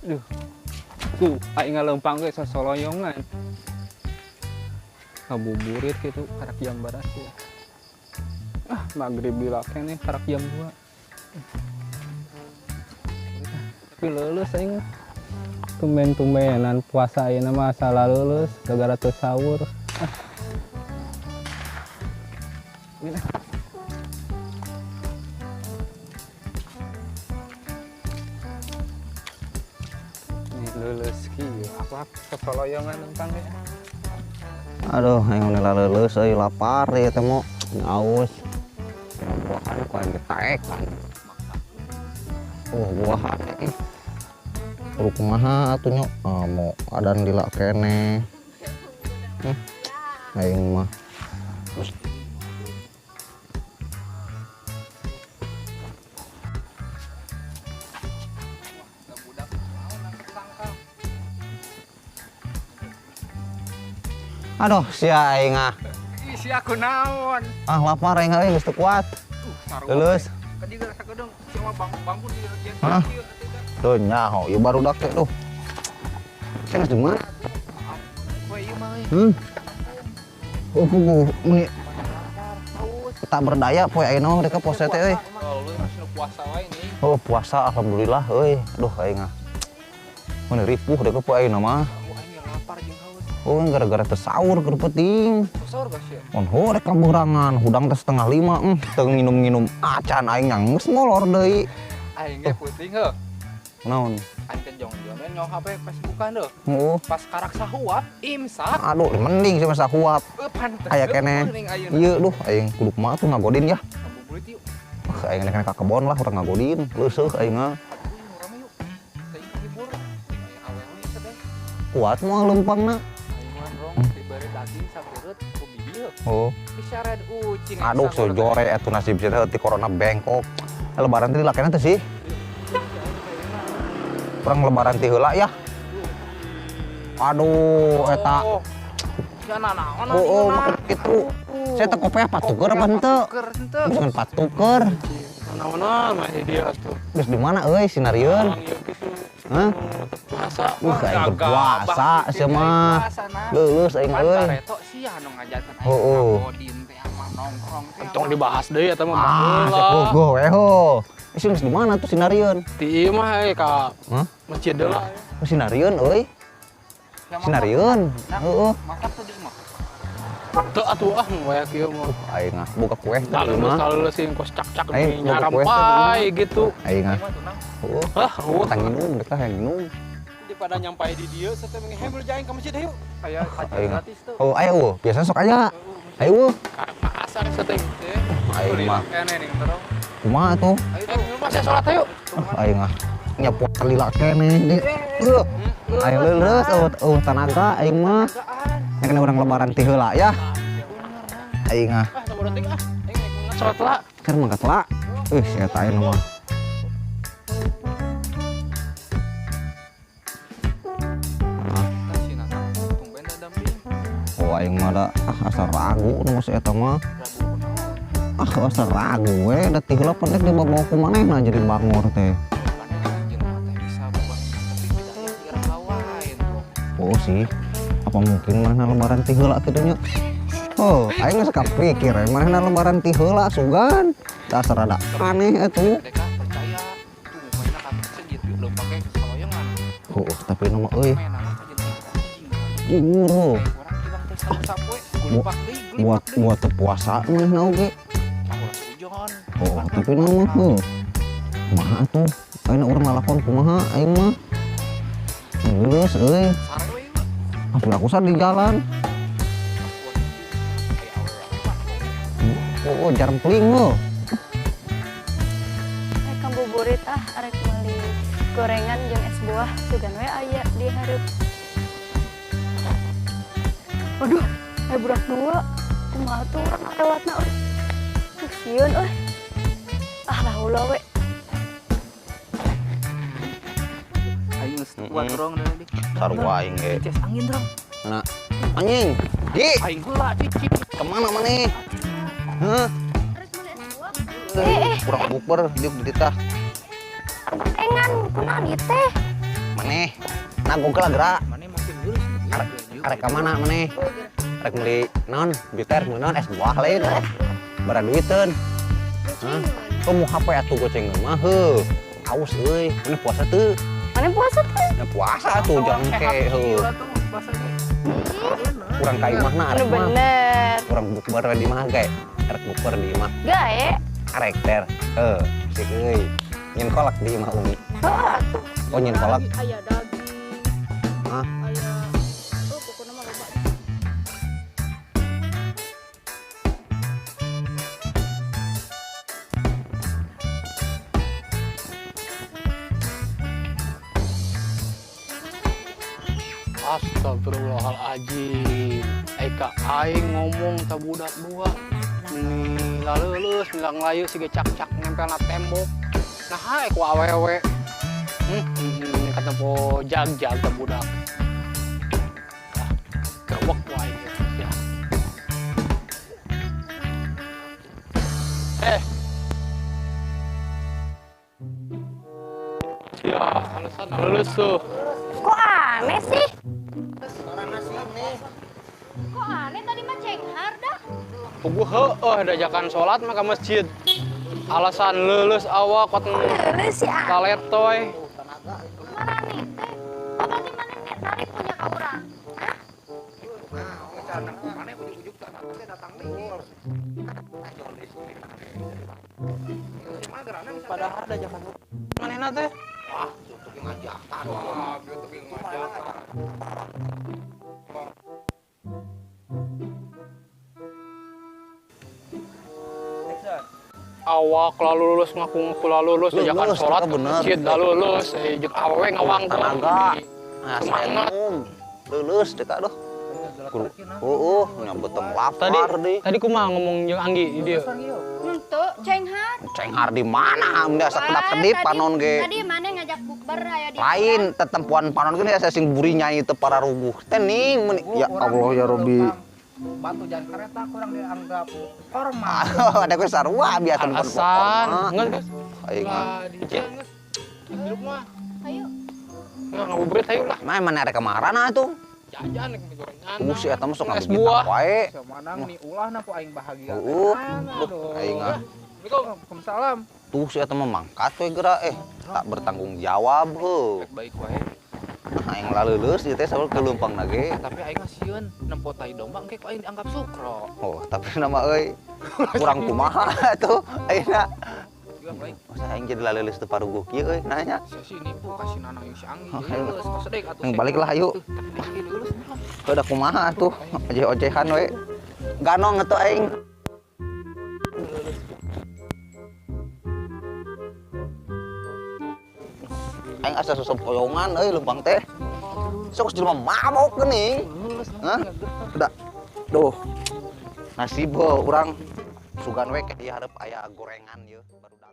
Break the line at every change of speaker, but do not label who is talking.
Duh. Tuh, aing ngalempang ge sosoloyongan. Ngabuburit gitu karak jam baras ya. Ah, maghrib lila keneh karak jam 2. Tapi leuleus aing. Tumben-tumbenan puasa ayeuna mah salah leuleus gara-gara teu sahur. Ah. Ini lah. Ini leuleus kieu, apa sosoloyongan lempang ya.
Aduh, aing mah leuleus euy, lapar ieu teh mo. Haus. Buahan ku aing ditaekan. Oh, buahan eh. Kudu kumaha atuh nya? Ah, mo adan lila keneh. Aing mah. Terus aduh, sia aing ah.
Ih, sia kunaon?
Ah, lapar aing euy, geus teu kuat. Leuleus.
Kadi geus sakedeung sia mah bangku di bagian
Hah?
kieu atuh teh.
Tuh nyaho, ieu barudak teh duh. Sia geus di mana?
We ieu mah euy.
Oh, puguh meuni tak berdaya poe ayeuna mah mereka puasa teh euy.
Oh, lu masih nu puasa wae nih.
Oh, puasa alhamdulillah euy. Aduh aing ah. Mun ripuh deh poe ayeuna mah.
Oh, aing lapar jeung haus.
Oh, gara-gara teu sahur keur peuting.
Teu sahur geus ya?
Mun hore kaburangan, hudang teh 4:30, teu nginum-nginum acan aing nya geus molor deui.
Aing ge peuting heuh.
Naon?
Aing teh jong-jong we nyok HP Facebookan deuh.
Heeh.
Pas karak sahuap, imsak.
Aduh, mending sih mah sahuap.
Pantes.
Aya keneh. Ieu duh aing kudu kumaha tuh ngagodin ya.
Ngabuburit yuk.
Wah, aing rek ka kebon lah urang ngagodin. Leuseuk aing mah.
Rame yuk. Teh hibur. Aya awewe teh.
Kuat moal lempangna.
Aing mah rong dibere daging sapeureut ku bibi heuh.
Oh.
Disared ucing.
Aduh, sojore atuh nasib sia teh ti corona bengkok. Lebaran teh dilakena teh sih. Urang lebaran ti heula ya. Aduh, eta.
Ya nanaon
Oh, oh, makan itu. Saya teh kopiah patuker apa henteu? Bukan patuker.
Naon-naon mah dia tuh.
Geus di mana euy sinarieun? Hah?
Puasa.
Aing berpuasa sia mah. Leuleus aing euy.
Bareto sia nu ngajarkeun aing
Oh, oh.
ngagodin teh mah nongkrong teh.
Tong dibahas deui eta mah
Ah,
baheula.
saya bogoh we ho. Isi geus di mana tuh sinarieun?
Ti ieu mah euy ka
Hah?
masjid deui.
Oh, sinarieun euy. Sinarieun. Heeh.
Masak tuh di imah.
Teu atuh ah waya kieu mah.
Aing ah buka kue teh di
Lalu
imah.
lalu sih kos cak-cak
Aing boga kue teh di imah.
nyarampai gitu.
Aing ah.
Imah tuh nang.
Heeh.
Hah, eueuh.
Tang nginum mereka hayang nginum.
Daripada nyampai di dieu saya teh menghebel jaing ka masjid yuk.
Aya aja
Aing ah.
gratis tuh.
Oh, ayo eueuh. Biasanya sok aya. Ayo eueuh.
Ka pasar saya teh.
Aing mah
Kene ning terus.
kumaha tuh?
Ayo
Eh, minum saya sholat ayo.
Ah, aing ah. Nya puasa lila keneh di. Heuh. Aing leuleus eueuh eueuh tanaga aing mah. Nya kena urang lebaran ti heula ya. Aing ah.
Ah, nomor penting ah. Aing naik sholat lah.
Keur mangkat lah. Si eta aing mah.
Tah si Nana tumben da damping.
Oh, aing mah da ah asa ragu nu si eta mah.
Ragu kunaon?
Ah, asa ragu we da ti heula pan rek dibawa ku manehna jadi bangor teh. Oh sih, apa mungkin manehna lebaran ti heula kitu nya? Oh, aing geus kapikir we manehna lebaran ti heula sugan. Dasar rada aneh atuh.
Mereka percaya tuh mainna ka masjid belum pakai kesaloyongan.
Oh, tapi nu mah euy.
Mainna mah ka jadi anjing.
Jujur heuh.
Kayak urang ilang teh sapu-sapu we, gulipak deui, gulipak
Buat
deui.
buat teu puasa manehna oge.
Ah, ulah sujon.
Oh, tapi nu mah heuh. Kumaha atuh? Ayeuna urang lalakon kumaha aing mah? Geus euy.
Sare we ieu.
Ah, aku di jalan. Oh, oh, jarempling heuh.
Rek ngabuburit ah, arek meuli gorengan jeung es buah sugan we aya di hareup. Waduh, aya budak dua. Kumaha tuh urang lewatna euy. Sieun euy. Ah, lah ulah we.
Aing geus kuat rong deui.
Sarua aing ge.
Ces angin rong.
Mana? Anjing. Di.
Aing heula cicing.
Kemana maneh? Hah?
Arek meuli es buah. Eh,
Kurang bukber diuk di tah.
Gorengan kunaon ieu teh?
Maneh. Nah, gogel gerak.
Maneh makin lulus.
Arek ka mana maneh? Arek meuli naon? Biter meuli naon es buah lain. Bara duiteun. Hah? Kamu HP atuh gocengeun mah heuh. Aus euy, maneh puasa teu?
Maneh puasa teu?
Ya puasa atuh jangke heuh. Urang ka imahna arek
Anu
mah.
bener.
Urang bukber di imah ge. Arek bukber di imah.
Gae.
Arek ter. Heuh, sik euy. Nyin kolak di imah Umi.
Heuh atuh.
Oh, nyin kolak.
Aya daging.
Hah?
Aya oh pokoknya mah loba.
Astagfirullahaladzim. Eka aing ngomong ta budak dua. Meni laleuleus bilang layu siga cak-cak nempel na tembok. Nah hae ku awewe. Kata po jag-jag ta budak. Ah, gawak ku aing ya. Eh. Ya, alasan lulus tuh.
Kok aneh sih? Kok aneh tadi mah cenghar dah.
Puguh heueuh dajakan sholat mah ka masjid. Alasan lulus awak kot
Lulus sih ah.
kaletoy.
Mana nih teh? Oh berarti mana niat narik punya ka urang? Hah?
Padahal dajakan manehna teh.
Wah, tutup ngajakan.
Wah, tutup ngajakan. Awak lalu lulus ngaku-ngaku lalu lulus ajakan
Lulus,
sholat
eta bener.
masjid lalu lulus jeung awewe ngawangkong
Tenaga. Nah,
Semangat.
Lulus dek aduh. Guru. Heeh, nya beteng lapar
Tadi
deh.
tadi kumaha ngomong jeung Anggi di dieu?
Henteu, cenghar.
Cenghar di mana? Mun asa kedap-kedip panon ge.
Tadi mana ngajak bukber aya di
Lain tetempuan panon ge asa sing buri nyai teu pararuguh. Teh ning meuni ya Allah ya Rabbi.
Batu jangan kereta kurang dianggap hormat.
Ada ge sarua biasa nu
Alasan, enggak geus.
Aing mah.
Lah, di dieu geus. Hidup mah.
Ayo.
Enggak ngabuburit ayo lah.
Mah mana rek kamarana atuh?
Jajan rek gorengan.
Si eta mah sok
Es
ngabuburit
buah.
wae.
Semanang nih ulahna ku aing bahagia.
Heeh.
Aduh.
Aing ah.
Assalamualaikum.
Waalaikumsalam.
Tuh si eta mah mangkat we geura tak bertanggung jawab heuh.
Baik wae.
Aing laleuleus ieu teh saur keleumpang na ge.
Tapi aing mah sieun nempo tai domba engke ku aing dianggap sukro.
Oh, tapi nama euy kurang kumaha atuh ayeuna.
Juga baik.
Masa aing jadi laleuleus teu paruguh kieu euy nanya.
Si nipu ka si Nanang jeung si Anggi.
Oh, ayo.
Lulus kasedek atuh.
Yang balik lah ayo.
Tapi aing lulus.
Udah kumaha atuh ojeh-ojehan we. Ganong atuh aing. Aing asa sosopoyongan euy leumpang teh. Sok jelema mabok geuning. Hah? Udah. Duh. Nasib urang sugan we ke ieu hareup aya gorengan ieu barudak.